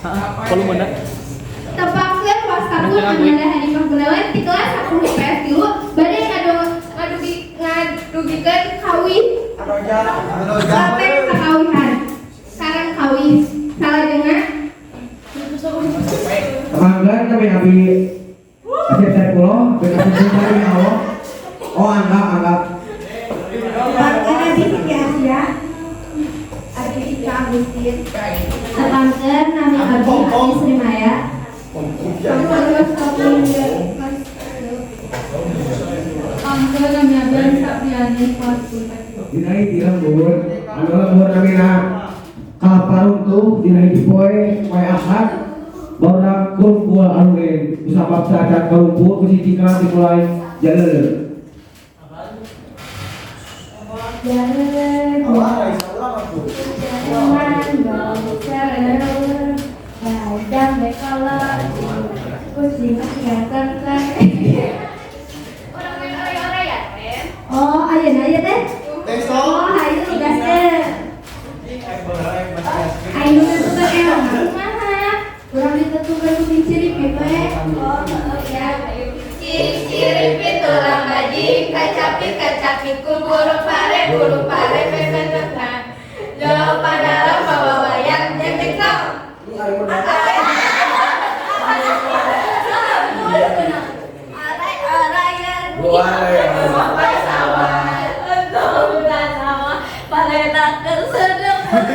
Volumena. Tepangkeun wasta pun Amanda Hanifah Gunawan di kelas 10 IPS 3 bade ngadugikeun kawih praktek kakawihan sareng kawih salajengna. Tepangkeun, kami abi Asep Saipullah dengan ya Allah. Oh, anggap anggap. Tepangkeun, abi Siti Asia. Abi Ika Agustin. Tepangkeun, nami abi Ani Sri Maya. Tepangkeun, nami abi Anissa Priani kelas 10. Dina hiji lembur anu lembur namina Kalaparuntuh. Dina hiji poe, poe Ahad, barudak kumpul anu kusabab saacan kalumpul ku si Cika dimulai jaleuleut. Jalan jalan bau bekolot kucing ganteng. Orang main oray-oray ya, Ren? Oh, ayeuna aya teh. Oh, hayu tugasnya. Ayo nentukeun elok kumaha? Urang ditentukeun ku ciri we. Oh, ya. Ciri-ciri tulang bajing, kacapit kacapit ku burung pare pepetetan. Jauh padalam bawa wayang jeng jeng. Aray arayan sampai sawah untuk sawah palenakeun sedeng. Sampai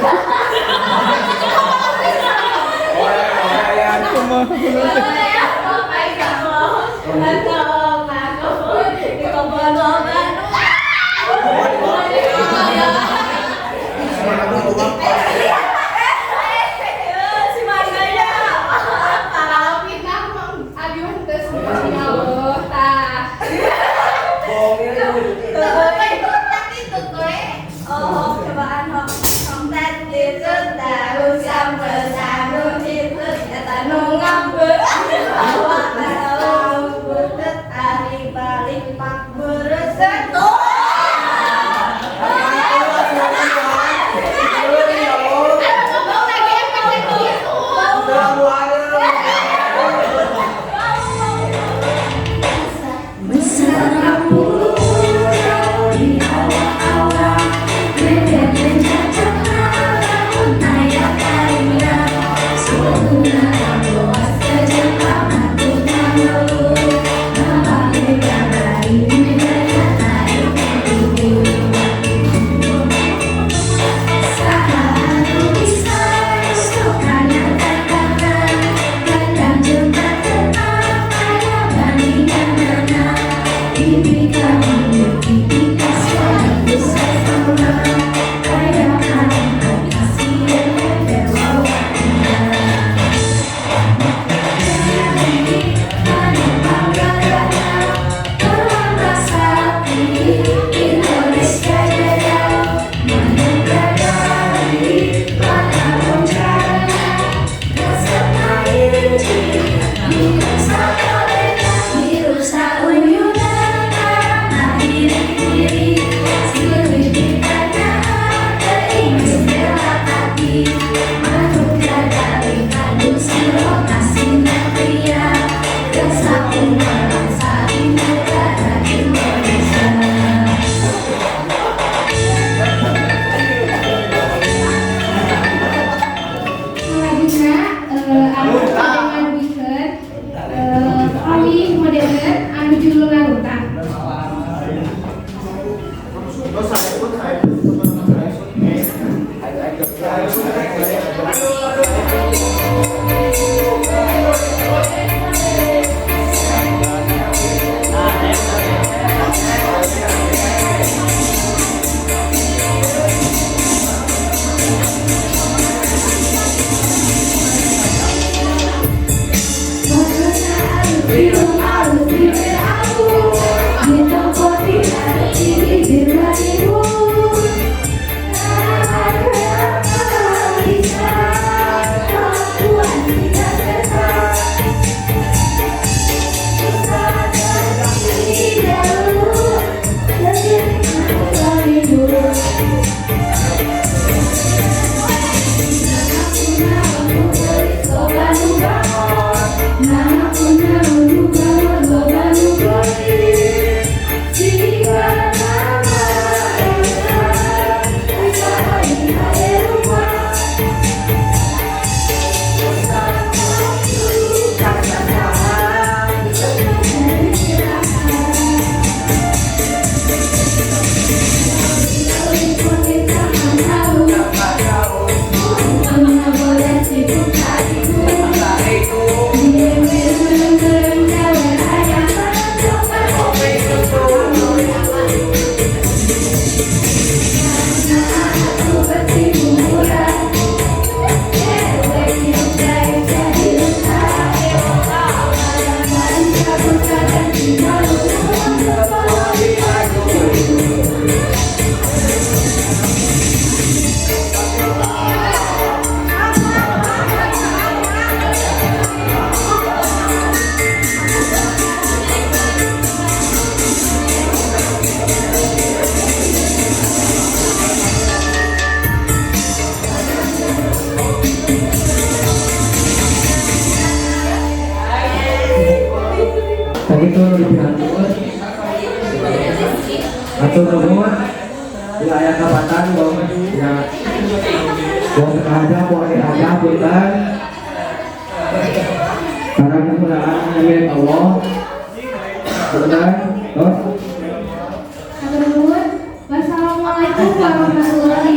sawah atau di kebun. Si Margaya fitnah abi mah teu ya Allah tah. Oh, cobaan hok. Tat itu tahu sampai sanu itu eta nu ngambek. Awak tahu butet ari balik pak bereset. Lagi efeknya gitu. Selanjutnya, anu bade ngadugikeun kawih modern anu judulna Runtah. insyaallah. Udah, terus. Hatur nuhun. Wassalamualaikum warahmatullahi.